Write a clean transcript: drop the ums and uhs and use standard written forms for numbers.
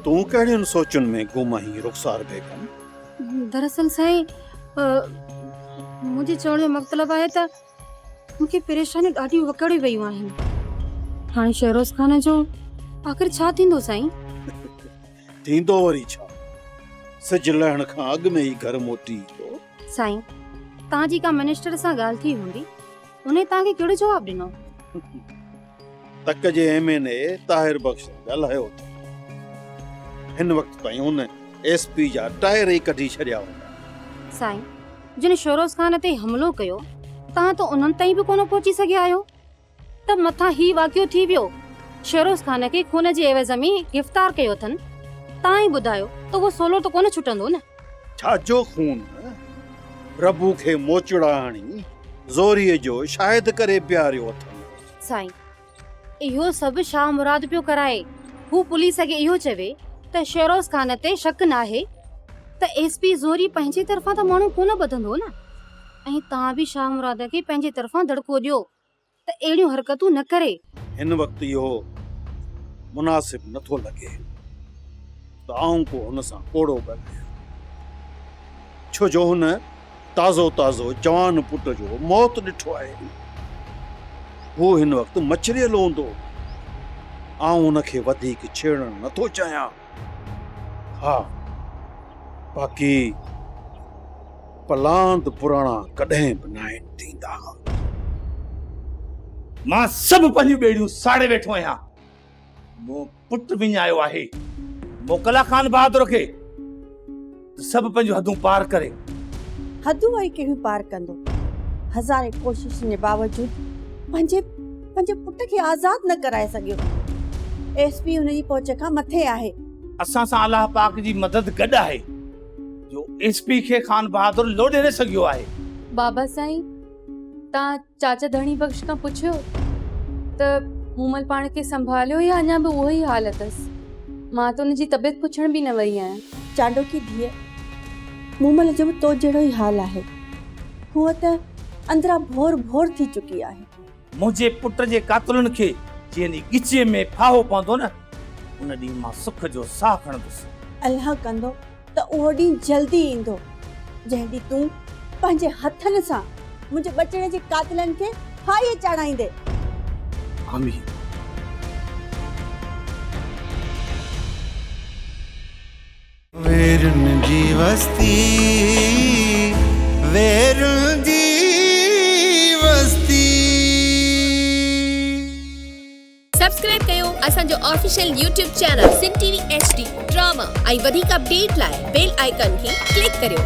تون ڪهڙين سوچن ۾ گم آهين رخسار بيگم؟ دراصل سائين منهنجي چوڻ جو مطلب آهي ته مون کي پريشانيون ڏاڍيون وڪوڙي ويون آهن. هاڻي شهروز خان جو آخر ڇا ٿيندو سائين؟ ٿيندو وري ڇا؟ سج لهڻ کان اڳ ۾ ئي گهر موٽي ايندو. سائين توهان جي ڪا منسٽر سان ڳالهه ٿي هوندي، انهي توهان کي ڪهڙو جواب ڏنو؟ تڪ جي ايم اين اي طاهر بخش سان ڳالهايو اٿم. هن وقت تائين هن ايس پي جا ٽائر ئي ڪڍي ڇڏيا هوندا. سائين جن شوروز خان تي حملو ڪيو توهان ته انهن تائين به ڪونه پهچي سگهيا آهيو ته مٿان هي واقعو ٿي ويو. شهروز خان کي خون جي عيوض ۾ گرفتار ڪيو اٿن. توهان ئي ٻڌايو ته اهو سولو ته ڪونه ڇٽندو نه. ڇا جو خون؟ ربو کي موچڙا هڻي زوريء جو شاهد ڪري بيهاريو اٿن. سائين اهو سڀ شاهه مراد پيو ڪرائي. هو پوليس کي اهو چوي ته شهروز خان تي شڪ ناهي ته ايس پي زوري پنهنجي طرفان ته ماڻهو ڪونه ٻڌندو نه ۽ توهان به شاهه مراد کي پنهنجي طرفان دڙڪو ڏيو ته اهڙيون حرڪتون نه ڪري. هن وقت اهو مناسب نه ٿو لڳي ته آئون ڪو هن سان ڪوڙو ڳالهايان، ڇو جو هن تازو تازو جوان پٽ جو موت ڏٺو آهي. هو هن وقت مڇريل هوندو. آئون هن کي وڌيڪ ڇيڙڻ نه ٿو چاهيان. ها، باقي پلاند پراڻا ڪڏهن به ناهن ٿيندا. مان سڀ پنهنجون ٻيڙيون ساڙي ويٺو آهيان. مون پٽ وڃايو آهي. موڪلا خان بهادر کي ته سڀ پنهنجون حدون پار ڪري. حدون وري ڪهڙيون پار ڪندو. هزارين ڪوششن جي باوجود پنهنجي پنهنجي پٽ کي آزاد نه ڪرائي سگهيو. ايس پي هن جي پهچ کان مٿي آهي. اسان سان الله پاڪ جي مدد گڏ آهي جو ايس پي کي خان بهادر لوڏي نه سگهيو آهي. بابا سائين تان چاچا ڌڻي بخش کان پڇيو ته مومل پاڻ کي سنڀاليو يا اڃا به اهو ئي حال اٿس؟ مان ته ان جي طبيعت پڇڻ به نه وئي آهيان. چانڊوڪي ڌيء، مومل جو به تو جهڙو ئي حال آهي. هوء ته اندران ڀور ڀور ٿي چڪي آهي. منهنجي پٽ جي قاتلن کي جنهن ڏينهن ڳچيء ۾ ڦاهو پوندو نه، ان ڏينهن مان سک جو ساهه کڻندس. الله ڪندو ته اهو ڏينهن جلدي ايندو، جنهن ڏينهن تون پنهنجي هٿن سان منهنجي ٻچڙي جي قاتلن کي ڦاهيء چاڙهائيندين. آمين. ويرن جي وستي، ويرن جي وستي. سبسڪرائب ڪيو اسان جو official YouTube channel Sindh T V H D drama ۽ وڌيڪ اپڊيٽ لاء بيل آئيڪان کي ڪلڪ ڪريو.